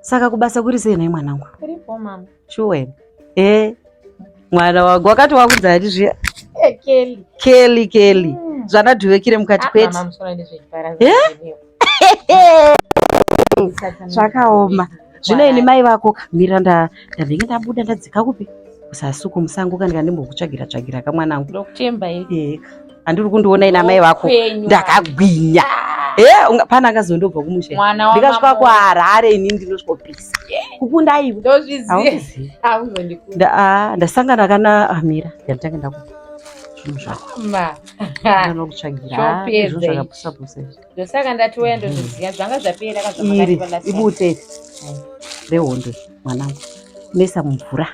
Saka kubasa kuri sei nhai mwanangu? Kuripo mama. Shuwa here? Eh. Mwana wangu wakati wakudza ati zviya. Eh, Kelly. Kelly Kelly. Zvanadhuvekire mukati Ah, kwete. mama musoro ndezvechipara. Eh? Zvakaoma. Zvino ini mai vako ka, mira nda ndinenge ndabuda ndadzika kupi? Kusasuku musango kana ndimbokutsvagira tsvagira kamwanangu. Ndokutemba iri. Eh. Handiri kundiona ina mai vako. Kwenyu. Ndakagwinya. Eh, pana akazondobva kumusha. Mwana wa Ndikasvika mama. kuHarare ini ndinosvikopisa. Kukunda iwe. Ndozviziva. Hauzivi. Hauzondikunda. Nda- ah, ndasangana kana amira ndanditange ndakupa zvinhu zvako Ma. ndanokutsvagira Ah, Chopedza izvo ichi. zvakapusa pusa izvi Ndosaka ndati uya ndozviziva zvanga zvapera iri kazvamakatipa last time. ibute iri rehondo iri, mwanangu unoisa mumvura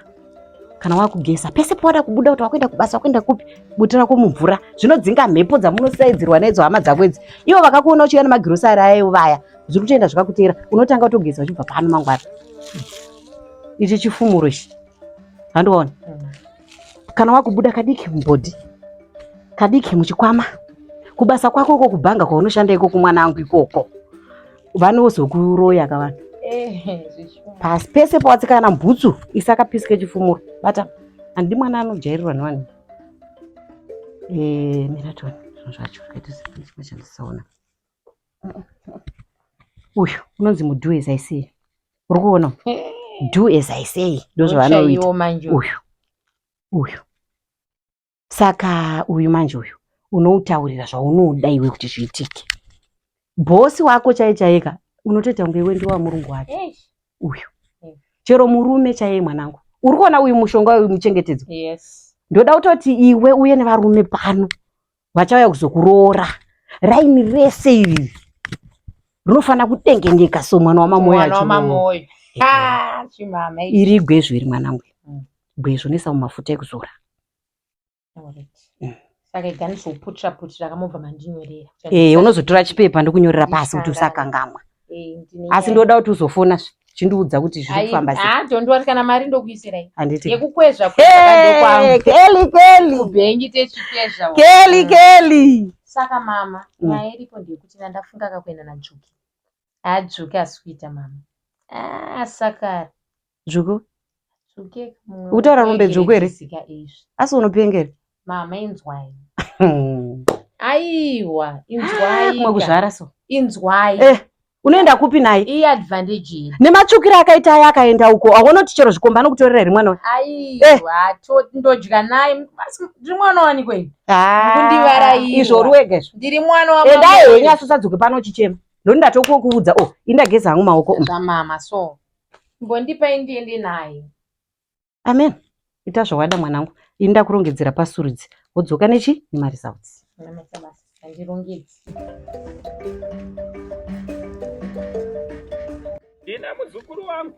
kana wakugeza pese pawada kubuda kuti wakuenda kubasa wakuenda kupi bute rako mumvura zvinodzinga mhepo dzamunosaidzirwa nedzo hama dzako idzi ivo vakakuona uchiuya nemagirosari ayo vaya zviri kutoenda zvakakuteera unotanga kutogeza uchibva pano mangwana ichi chifumuro ichi handiona kana wakubuda kadiki mubhodhi kadiki muchikwama kubasa kwako uko kubhanga kwaunoshanda ikoko mwana wangu ikoko vanozokuroya ka vanhu Eh, zvishuwa. pasi pese pawatsikana bhutsu isa kapisi kechifumuro bata handidi mwana anojairirwa nevanhu Eh, mira tione zvinhu zvacho zvakaita sechimwe chandisaona uyu unonzi mudo as I say uri kuona do as I say ndozvavanoita Chaiwo manje. uyu uyu saka uyu manje uyu unoutaurira zvaunoda iwe kuti zviitike bhosi wako chaiye chaika unotoita kunge iwe ndiwa murungu wake Eish. uyu chero murume chaiye mwanangu uri kuona uyu mushonga uyu muchengetedzo Yes. ndoda kutoti iwe uye nevarume pano vachauya kuzokuroora raini rese iri rinofanira kudengenyeka so mwana wamamoyo Mwana acho wamamoyo. Ah, chimama ichi. iri gwezvo iri mwanangu Mm. gwezvo noisa mumafuta ekuzora Alright. Saka ega ndizoputira putira kamobva mandinyorera. Eh, unozotora chipepa ndokunyorera pasi kuti usakangamwa Eh, ndine asi nyaya. ndoda kuti uzofona chindiudza kuti zviri Ai, kufamba sei ah, don't worry kana mari ndokuisirai. handiti Yekukwezva kwezva Hey, ndokwangu. Kelly Kelly Kubhengi techikwezva. Kelly Kelly Saka mama, Mm. nyaya iripo ndeyekuti ndandafunga kakuenda naDzvuki. Ah, Dzvuki asi kuita mama. Ah, saka Dzvuku Dzvuki mumwe Ukutaura rombe Dzvuku here? wegeredhisika izvi. asi unopengera Mama inzwai. Hmm. Aiwa, Ah, inzwai. kumwe kuzvara so Inzwai. Eh, unoenda kupi naye Iadvantage iri. nematsvukiro akaita aya akaenda uko aona kuti chero zvikomba anokutorera here mwana uyu Aiwa, to ndodya naye. Basi ndiri mwana wani kwenu? Kundivarairwa. izvo uri wega izvo Ndiri mwana wa endai mama. henyu asi usadzoke pano uchichema ndoni ndatokukuudza o indageza hangu maoko umu. Zvamama so. Mbondipai ndiende naye. amen ita zvawada mwanangu ini ndakurongedzera pasurudzi wodzoka nechi nemaresults Namata basa. Handirongedzi. Ina muzukuru wangu.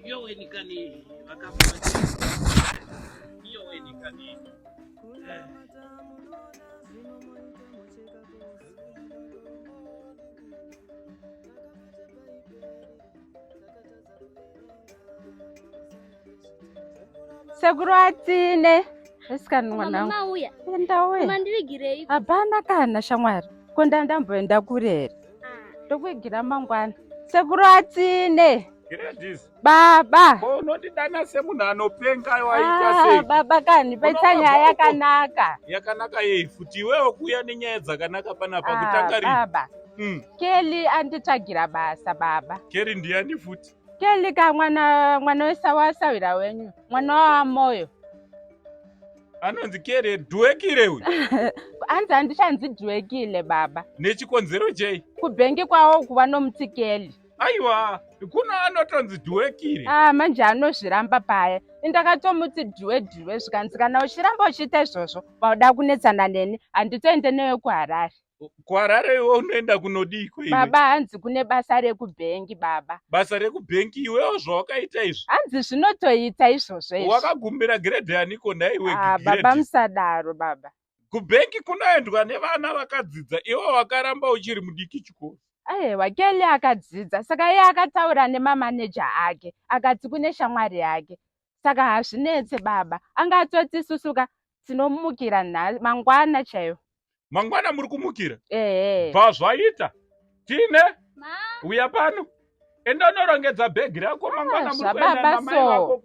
Yoweni kani vakafa. Yoweni kani. Sekuru atine esikani mwanangu Mauya, enda we mandivigirei. hapana kana shamwari ko ndandamboenda kure here ndokuigira mangwana sekuru atine Gladys, baba ko unondidana semunhu anopenga waita Ah, sei? baba kani paita Unobva nyaya uko. yakanaka Yakanaka yei futi iwewe kuuya nenyaya dzakanaka panapa Ah, kutanga rini? baba Keli anditsvagira basa baba Keri ndiyani futi? Keli ka mwana mwana wesawasawira wenyu mwana wawamoyo Anonzi Keri dhuwekire uyu. hanzi handichanzi dhuwekile baba Nechikonzero chei? kubhengi kwawo kuva nomuti Keli Aiwa, kuno anotonzi dhuwekire. Ah, manje anozviramba paya indakatomuti dhuwe dhuwe zvikanzi kana uchiramba uchiita izvozvo wauda kunetsana neni handitoende newe kuharare Kuharare iwe unoenda kunodiko iwe? baba hanzi kune basa rekubhengi baba Basa rekubhengi iwewo zvawakaita izvi. hanzi zvinotoita izvozvo izvi Wakagumbira grade yaniko nhaiwe Ah, baba Gladys? musadaro baba Kubhengi kunoendwa nevana vakadzidza iwe wakaramba uchiri mudiki chikoro. Aiwa, Kelly akadzidza saka iye akataura nemamaneja ake akati kune shamwari yake saka hazvinetse baba anga atoti isusu ka tinomukira nhasi mangwana chaiwo. Mangwana muri kumukira? Ehe. Bva zvaita. Tine uya pano. Enda unorongedza bhegi rako mangwana muri kuenda zvababa namai so.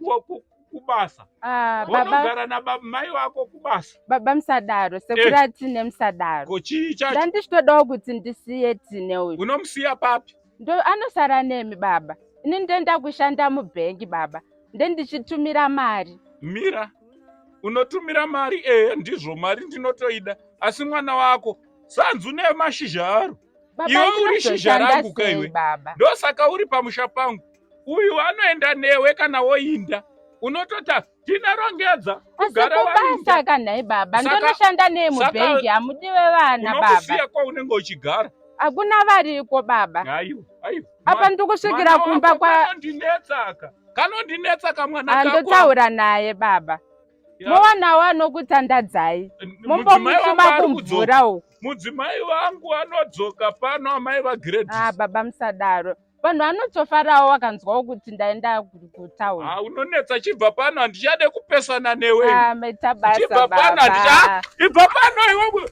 vako kubasa. Ah, baba Vonogara namai vako kubasa. baba musadaro sekuru atine musadaro. Ko chii chacho? Ndandichitodawo kuti ndisiye Tine uyu. Unomusiya papi? Ndo anosara nemi baba. Ini ndoenda kushanda mubhengi baba. Ndendichitumira mari. Mira. Unotumira mari ehe ndizvo mari ndinotoida asi mwana wako sanzu nemashizha aro. Baba Iwe uri shizha ndinozoshanda rangu ka sei iwe. baba? Ndosaka uri pamusha pangu. Uyu anoenda newe kana woinda. Unotota tinarongedza Asi kugara wainda. kubasa ka nhai baba. Saka Ndonoshanda nei mubhengi hamudiwe vana baba. unomusiya kwaunenge uchigara. Hakuna variko baba. Aiwa, aiwa. Apa ndikusvikira kumba kwa Kanondinetsa aka. Kanondinetsa kamwana kako. andotaura naye baba. Ya, Mowanawo anokutandadzai. mudzimai wangu Mombomutuma ari kudzoka. kumvura uku. Mudzimai wangu anodzoka pano amai vaGladys. Ah baba musadaro. Vanhu vanotofarawo vakanzwawo kuti ndaenda kutauni. Ah, unonetsa chibva pano handichade kupesana newe. Ah, maita basa Chibva pano baba. handicha. Ibva pano iwe.